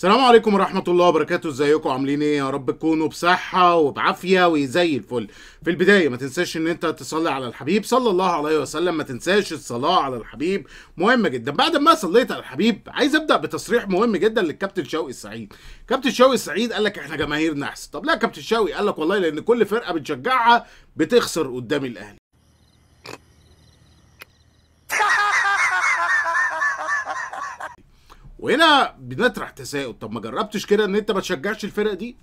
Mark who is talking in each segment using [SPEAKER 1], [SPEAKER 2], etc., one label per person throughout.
[SPEAKER 1] السلام عليكم ورحمة الله وبركاته. ازيكم عاملين ايه؟ يا رب تكونوا بصحة وبعافية وزي الفل. في البداية ما تنساش ان انت تصلي على الحبيب صلى الله عليه وسلم، ما تنساش الصلاة على الحبيب مهمة جدا. بعد ما صليت على الحبيب عايز ابدأ بتصريح مهم جدا للكابتن شوقي السعيد. كابتن شوقي السعيد قال لك احنا جماهير نحس. طب لا كابتن شوقي، قال لك والله لان كل فرقة بتشجعها بتخسر قدام الاهلي. وهنا بنطرح تساؤل، طب ما جربتش كده ان انت ما تشجعش الفرقة دي؟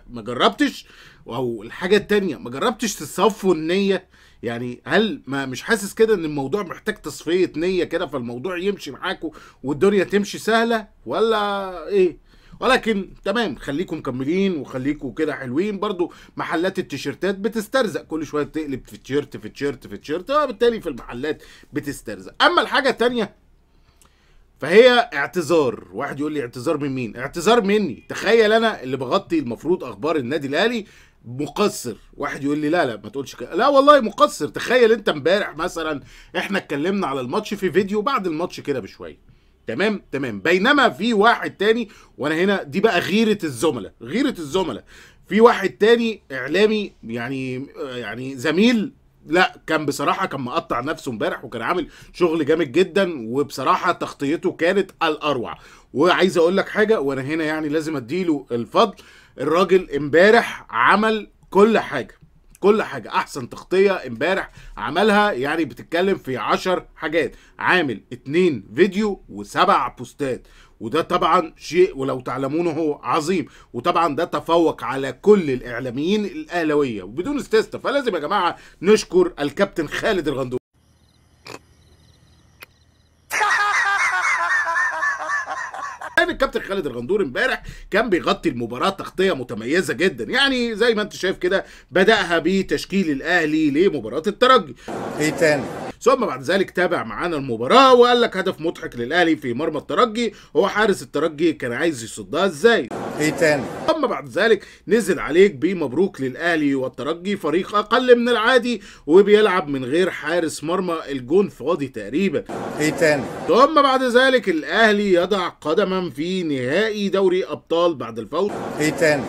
[SPEAKER 1] ما جربتش؟ او الحاجة التانية ما جربتش تصفوا النية؟ يعني هل ما مش حاسس كده ان الموضوع محتاج تصفية نيه كده فالموضوع يمشي معاكم والدنيا تمشي سهلة ولا ايه؟ ولكن تمام، خليكم مكملين وخليكم كده حلوين. برضو محلات التيشيرتات بتسترزق، كل شوية تقلب في تيشيرت في تيشيرت في تيشيرت، وبالتالي في المحلات بتسترزق. اما الحاجة التانية فهي اعتذار. واحد يقول لي اعتذار من مين؟ اعتذار مني. تخيل انا اللي بغطي المفروض اخبار النادي الاهلي مقصر. واحد يقول لي لا لا ما تقولش كده، لا والله مقصر. تخيل انت امبارح مثلا احنا اتكلمنا على الماتش في فيديو بعد الماتش كده بشوية، تمام تمام، بينما في واحد تاني، وانا هنا دي بقى غيرة الزملاء، غيرة الزملاء، في واحد تاني اعلامي يعني زميل، لا كان بصراحة كان مقطع نفسه امبارح وكان عامل شغل جامد جدا، وبصراحة تغطيته كانت الاروع. وعايز اقول لك حاجة، وانا هنا يعني لازم اديله الفضل، الراجل امبارح عمل كل حاجة، كل حاجة، احسن تغطية امبارح عملها، يعني بتتكلم في 10 حاجات، عامل 2 فيديو و7 بوستات، وده طبعا شيء ولو تعلمونه هو عظيم، وطبعا ده تفوق على كل الاعلاميين الاهلاوية وبدون استثناء. فلازم يا جماعة نشكر الكابتن خالد الغندور. الكابتن خالد الغندور امبارح كان بيغطي المباراة تغطيه متميزة جدا، يعني زي ما انت شايف كده بداها بتشكيل الاهلي لمباراة الترجي.
[SPEAKER 2] ايه تاني؟
[SPEAKER 1] ثم بعد ذلك تابع معانا المباراة وقال لك هدف مضحك للاهلي في مرمى الترجي، هو حارس الترجي كان عايز يصدها ازاي؟
[SPEAKER 2] ايه تاني؟
[SPEAKER 1] ثم بعد ذلك نزل عليك بمبروك للاهلي والترجي، فريق اقل من العادي وبيلعب من غير حارس مرمى، الجون فاضي تقريبا.
[SPEAKER 2] ايه تاني؟
[SPEAKER 1] ثم بعد ذلك الاهلي يضع قدما في نهائي دوري ابطال بعد الفوز.
[SPEAKER 2] ايه تاني؟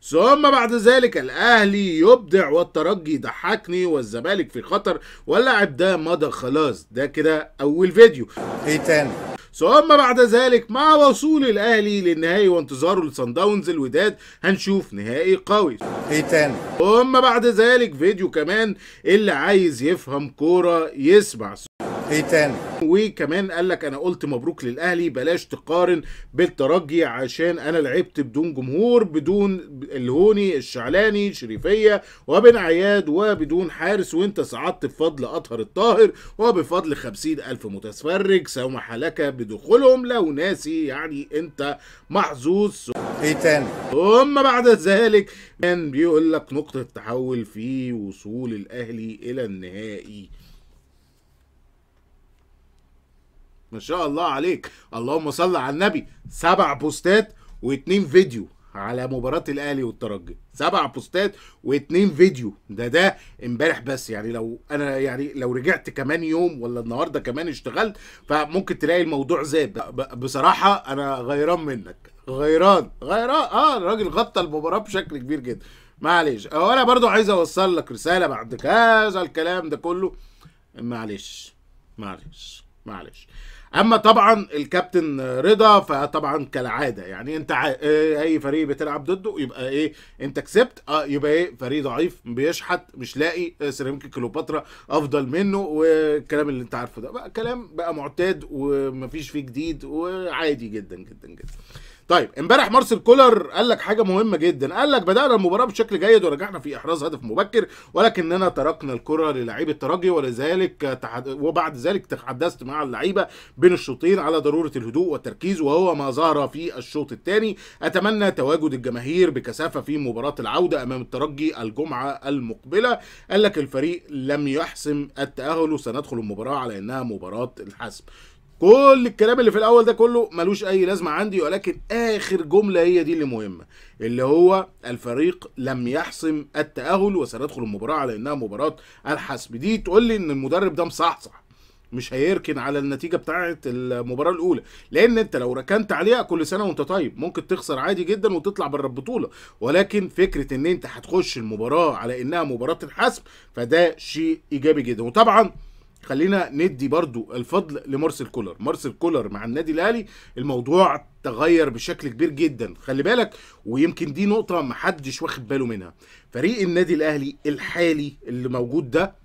[SPEAKER 1] ثم بعد ذلك الاهلي يبدع والترجي ضحكني والزمالك في خطر واللاعب ده مضى خلاص. ده كده اول فيديو.
[SPEAKER 2] ايه تاني؟
[SPEAKER 1] ثم بعد ذلك مع وصول الاهلي للنهائي وانتظاره لصن داونز الوداد هنشوف نهائي قوي.
[SPEAKER 2] ايه تاني؟
[SPEAKER 1] ثم بعد ذلك فيديو كمان اللي عايز يفهم كورة يسمع.
[SPEAKER 2] ايه تاني؟
[SPEAKER 1] وكمان قال لك انا قلت مبروك للاهلي، بلاش تقارن بالترجي عشان انا لعبت بدون جمهور، بدون الهوني الشعلاني شريفيه وبن عياد وبدون حارس، وانت صعدت بفضل اطهر الطاهر وبفضل 50,000 متفرج سمح لك بدخولهم، لو ناسي يعني انت محظوظ.
[SPEAKER 2] ايه تاني؟
[SPEAKER 1] ثم بعد ذلك كان بيقول لك نقطة تحول في وصول الاهلي الى النهائي. ما شاء الله عليك، اللهم صل على النبي. 7 بوستات و2 فيديو على مباراة الاهلي والترجي، 7 بوستات و2 فيديو، ده امبارح بس. يعني لو انا يعني لو رجعت كمان يوم ولا النهارده كمان اشتغلت فممكن تلاقي الموضوع زاد. بصراحة انا غيران منك، غيران غيران. الراجل غطى المباراة بشكل كبير جدا. معلش، انا برضو عايز اوصل لك رسالة بعد هذا الكلام ده كله، معلش معلش معلش. اما طبعا الكابتن رضا فطبعا كالعادة، يعني انت اي فريق بتلعب ضده يبقى ايه، انت كسبت، يبقى ايه، فريق ضعيف بيشحت مش لاقي، سيراميكا كليوباترا افضل منه، والكلام اللي انت عارفه ده بقى كلام بقى معتاد ومفيش فيه جديد وعادي جدا جدا جدا. طيب امبارح مارسيل كولر قال لك حاجة مهمة جدا، قال لك بدانا المباراة بشكل جيد ورجعنا في احراز هدف مبكر، ولكننا تركنا الكره للاعيبه الترجي، ولذلك وبعد ذلك تحدثت مع اللعيبة بين الشوطين على ضرورة الهدوء والتركيز، وهو ما ظهر في الشوط الثاني. اتمنى تواجد الجماهير بكثافة في مباراة العودة امام الترجي الجمعة المقبلة. قال لك الفريق لم يحسم التاهل وسندخل المباراة على انها مباراة الحسم. كل الكلام اللي في الاول ده كله ملوش اي لازمه عندي، ولكن اخر جملة هي دي اللي مهمة، اللي هو الفريق لم يحسم التاهل وسندخل المباراة على انها مباراة الحسم. دي تقول لي ان المدرب ده مصحصح، مش هيركن على النتيجة بتاعه المباراة الاولى، لان انت لو ركنت عليها كل سنة وانت طيب ممكن تخسر عادي جدا وتطلع بره البطولة. ولكن فكرة ان انت هتخش المباراة على انها مباراة الحسم فده شيء ايجابي جدا. وطبعا خلينا ندي برضو الفضل لمارسيل كولر. مارسيل كولر مع النادي الاهلي الموضوع تغير بشكل كبير جدا، خلي بالك، ويمكن دي نقطة محدش واخد باله منها. فريق النادي الاهلي الحالي اللي موجود ده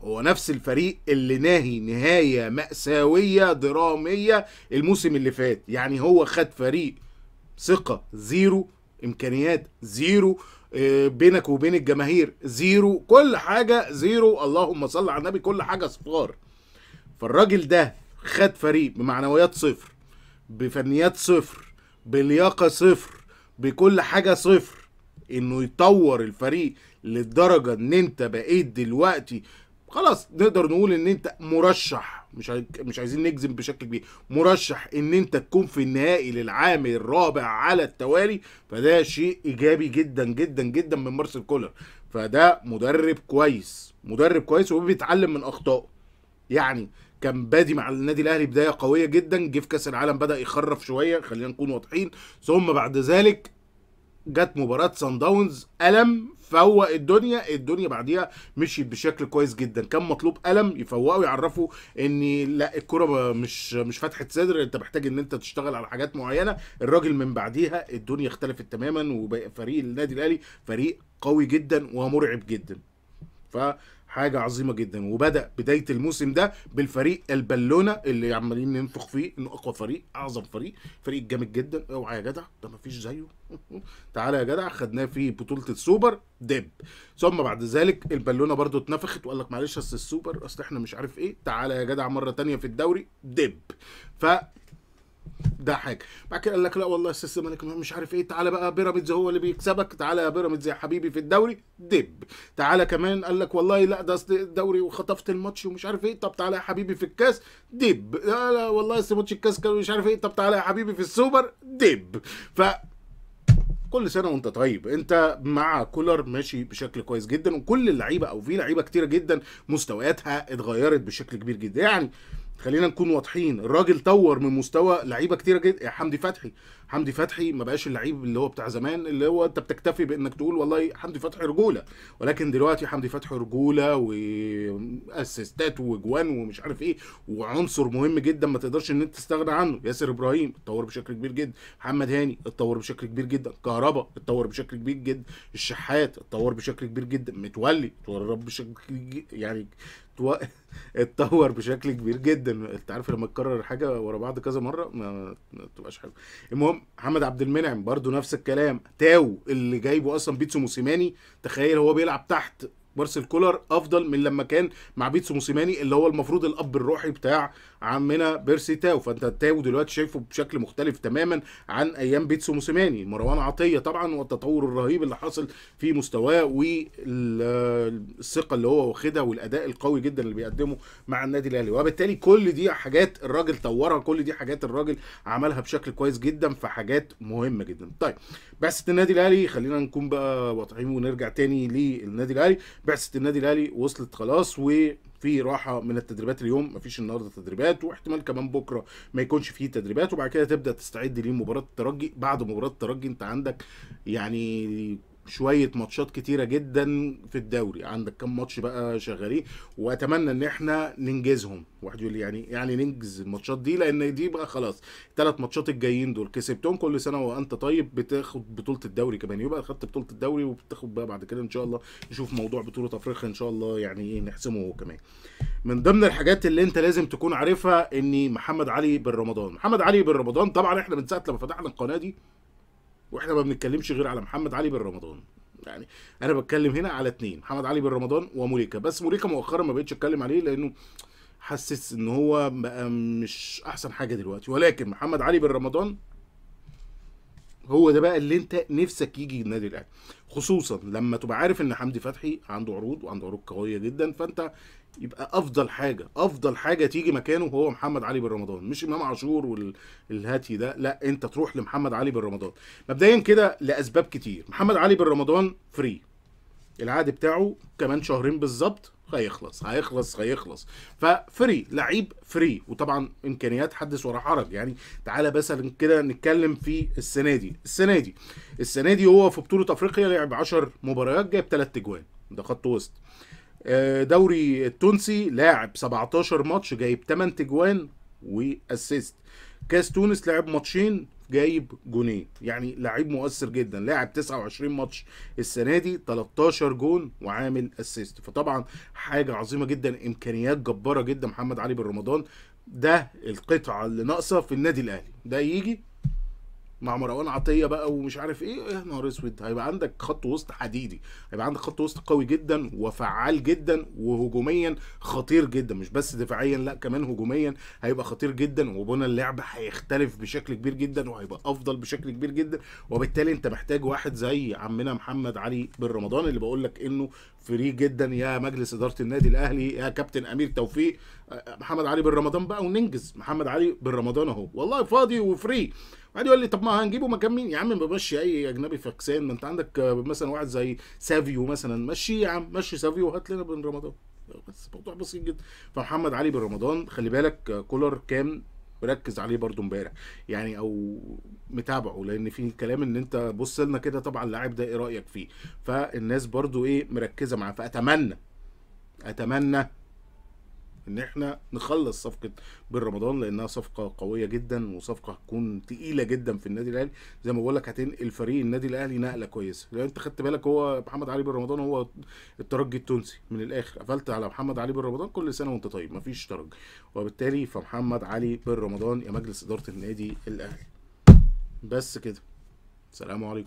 [SPEAKER 1] هو نفس الفريق اللي ناهي نهاية مأساوية درامية الموسم اللي فات. يعني هو خد فريق ثقة zero، امكانيات zero، بينك وبين الجماهير zero، كل حاجة zero، اللهم صل على النبي، كل حاجة صفار. فالراجل ده خد فريق بمعنويات صفر، بفنيات صفر، بلياقة صفر، بكل حاجة صفر، انه يطور الفريق للدرجة ان انت بقيت دلوقتي خلاص نقدر نقول ان انت مرشح، مش عايزين نجزم بشكل كبير، مرشح ان انت تكون في النهائي للعام الرابع على التوالي. فده شيء ايجابي جدا جدا جدا من مارسيل كولر. فده مدرب كويس، مدرب كويس وبيتعلم من اخطائه. يعني كان بادي مع النادي الاهلي بداية قوية جدا، جه في كاس العالم بدا يخرف شوية، خلينا نكون واضحين، ثم بعد ذلك جت مباراة سان داونز، ألم فوق الدنيا، الدنيا بعديها مشيت بشكل كويس جدا. كان مطلوب ألم يفوقوا يعرفوا ان لا الكرة مش فتحة صدر، انت محتاج ان انت تشتغل على حاجات معينة. الراجل من بعديها الدنيا اختلفت تماما، وبقى فريق النادي الاهلي فريق قوي جدا ومرعب جدا، فحاجة عظيمة جدا. وبدأ بداية الموسم ده بالفريق البالونة اللي عمالين ننفخ فيه انه اقوى فريق، اعظم فريق، فريق جامد جدا، اوعى يا جدع ده مفيش زيه، تعالى يا جدع، خدناه في بطولة السوبر دب. ثم بعد ذلك البالونة برضو اتنفخت وقال لك معلش اصل السوبر، اصل احنا مش عارف ايه، تعالى يا جدع مرة تانية في الدوري دب. ف ده حاجة. بعد كده قال لك لا والله اصل الزمالك مش عارف ايه، تعالى بقى بيراميدز هو اللي بيكسبك، تعالى يا بيراميدز يا حبيبي في الدوري دب. تعالى كمان قال لك والله لا ده اصل الدوري وخطفت الماتش ومش عارف ايه، طب تعالى يا حبيبي في الكاس دب. لا لا والله اصل ماتش الكاس كان مش عارف ايه، طب تعالى يا حبيبي في السوبر دب. ف كل سنة وانت طيب، انت مع كولر ماشي بشكل كويس جدا، وكل اللعيبة او في لعيبة كتيرة جدا مستوياتها اتغيرت بشكل كبير جدا. يعني خلينا نكون واضحين، الراجل طور من مستوى لعيبة كتيرة جدا. يا حمدي فتحي، حمدي فتحي ما بقاش اللعيب اللي هو بتاع زمان اللي هو انت بتكتفي بانك تقول والله حمدي فتحي رجوله، ولكن دلوقتي حمدي فتحي رجوله واسيستات وجوان ومش عارف ايه، وعنصر مهم جدا ما تقدرش ان انت تستغنى عنه. ياسر ابراهيم اتطور بشكل كبير جدا، محمد هاني اتطور بشكل كبير جدا، كهربا اتطور بشكل كبير جدا، الشحات اتطور بشكل كبير جدا، متولي اتطور بشكل يعني اتطور بشكل كبير جدا. انت عارف لما تكرر حاجة ورا بعض كذا مرة ما تبقاش حلوة. المهم محمد عبد المنعم برضو نفس الكلام، تاو اللي جايبه اصلا بيتسو موسيماني، تخيل هو بيلعب تحت مارسيل كولر افضل من لما كان مع بيتسو موسيماني اللي هو المفروض الاب الروحي بتاع عمنا بيرسي تاو. فانت تاو دلوقتي شايفه بشكل مختلف تماما عن ايام بيتسو موسيماني. مروان عطية طبعا والتطور الرهيب اللي حصل في مستواه والثقة اللي هو واخدها والاداء القوي جدا اللي بيقدمه مع النادي الاهلي، وبالتالي كل دي حاجات الراجل طورها، كل دي حاجات الراجل عملها بشكل كويس جدا، فحاجات مهمة جدا. طيب بعثه النادي الاهلي، خلينا نكون بقى واضحين ونرجع تاني للنادي الاهلي. بعثه النادي الاهلي وصلت خلاص، وفي راحة من التدريبات اليوم، مفيش النهارده تدريبات، واحتمال كمان بكره ما يكونش فيه تدريبات، وبعد كده تبدا تستعد لمباراة الترجي. بعد مباراة الترجي انت عندك يعني شوية ماتشات كتيرة جدا في الدوري، عندك كام ماتش بقى شغالين، واتمنى ان احنا ننجزهم. واحد يقول لي يعني ننجز الماتشات دي، لان دي بقى خلاص الثلاث ماتشات الجايين دول كسبتهم كل سنة وانت طيب، بتاخد بطوله الدوري كمان، يبقى خدت بطوله الدوري، وبتاخد بقى بعد كده ان شاء الله نشوف موضوع بطوله افريقيا ان شاء الله، يعني ايه نحسمه هو كمان. من ضمن الحاجات اللي انت لازم تكون عارفها ان محمد علي بن رمضان، محمد علي بن رمضان طبعا احنا من ساعة لما فتحنا القناة دي واحنا ما بنتكلمش غير على محمد علي بن رمضان. يعني انا بتكلم هنا على اتنين، محمد علي بن رمضان وموليكا، بس موليكا مؤخرا ما بقتش اتكلم عليه لانه حسس ان هو بقى مش احسن حاجة دلوقتي، ولكن محمد علي بن رمضان هو ده بقى اللي انت نفسك يجي النادي الاهلي، خصوصا لما تبقى عارف ان حمدي فتحي عنده عروض وعنده عروض قوية جدا، فانت يبقى افضل حاجة، افضل حاجة تيجي مكانه هو محمد علي بن رمضان، مش امام عاشور والهاتي ده، لا انت تروح لمحمد علي بن رمضان. مبدئيا كده لاسباب كتير، محمد علي بن رمضان free، العقد بتاعه كمان شهرين بالظبط هيخلص هيخلص هيخلص. ف free، لعيب free، وطبعا امكانيات حدث ولا حرج. يعني تعالى مثلا كده نتكلم في السنة دي، السنة دي هو في بطوله افريقيا لعب 10 مباريات، جايب 3 اجوان، ده خط وسط. دوري التونسي لاعب 17 ماتش، جايب 8 اجوان و assist. كاس تونس لعب ماتشين، جايب جونين، يعني لعيب مؤثر جدا. لاعب 29 ماتش السنة دي، 13 جون وعامل assist، فطبعا حاجة عظيمة جدا، امكانيات جبارة جدا. محمد علي بن رمضان ده القطعة اللي ناقصه في النادي الاهلي، ده يجي مع مروان عطية بقى ومش عارف ايه، يا نهار اسود، هيبقى عندك خط وسط حديدي، هيبقى عندك خط وسط قوي جدا وفعال جدا وهجوميا خطير جدا، مش بس دفاعيا لا كمان هجوميا هيبقى خطير جدا، وبنى اللعب هيختلف بشكل كبير جدا وهيبقى افضل بشكل كبير جدا. وبالتالي انت محتاج واحد زي عمنا محمد علي بن رمضان اللي بقول لك انه free جدا يا مجلس ادارة النادي الاهلي، يا كابتن امير توفيق، محمد علي بن رمضان بقى وننجز. محمد علي بن رمضان اهو والله فاضي و free. بعد يقول لي طب ما هنجيبه مكان مين يا عم؟ بمشي اي اجنبي فاكسان، ما انت عندك مثلا واحد زي سافيو مثلا، مشي يا عم، مشي سافيو وهات لنا بن رمضان، بس موضوع بسيط جدا. فمحمد علي بن رمضان خلي بالك كولر كان مركز عليه برده امبارح يعني، او متابعه، لان في كلام ان انت بص لنا كده طبعا اللاعب ده ايه رايك فيه، فالناس برده ايه مركزه معاه. فاتمنى اتمنى ان احنا نخلص صفقة بن رمضان، لانها صفقة قوية جدا وصفقه هتكون تقيلة جدا في النادي الاهلي. زي ما بقول لك هتنقل فريق النادي الاهلي نقله كويسة. لو انت خدت بالك هو محمد علي بن رمضان هو الترجي التونسي من الاخر، قفلت على محمد علي بن رمضان كل سنة وانت طيب، مفيش ترجي. وبالتالي فمحمد علي بن رمضان يا مجلس ادارة النادي الاهلي. بس كده، سلام عليكم.